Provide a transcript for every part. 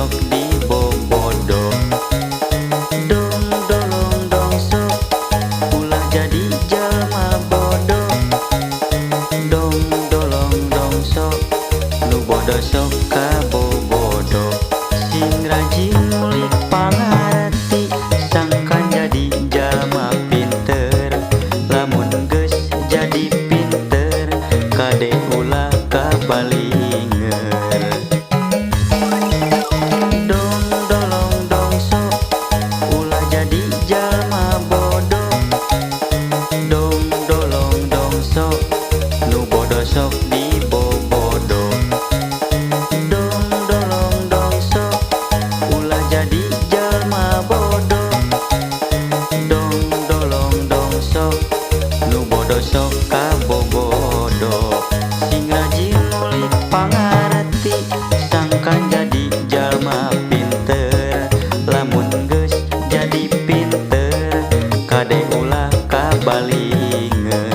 sok dibobodo. Dong dolong dong sok ulah jadi jalma bodoh. Dong dolong dong sok nu bodoh sok kabobodo. Sing rajin ngulik pangarti sangkan jadi jalma pinter. Lamun geus jadi pinter kade ulah kabalinger. Dong dolong dong sok ulah jadi jalma bodoh. Dong dolong dong sok nu bodoh sok dibobodo. Dong dolong dong sok ulah jadi jalma bodoh. Dong dolong dong sok nu bodoh sok kabobodo. Sing rajin ngulik pangarti sangkan jadi jalma pinter. Lamun geus jadi pinter kade ulah kabalinger.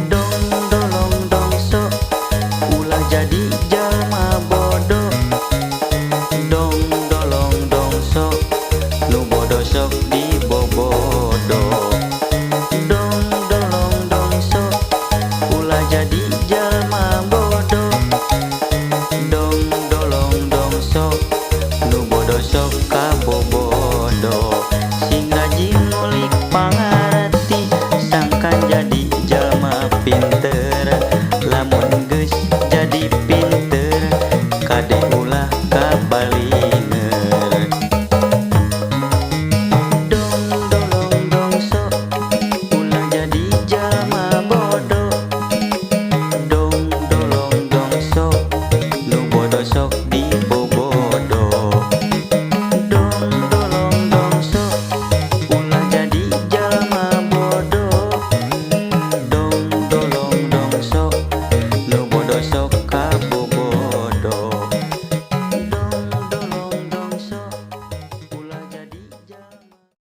Dong dolong dong sok ulah jadi jalma bodoh. Dong dolong dong sok nu bodoh sok dibobodo. Dong dolong dong sok ulah jadi jalma bodoh. Dong dolong dong sok nu bodoh sok kabobodo.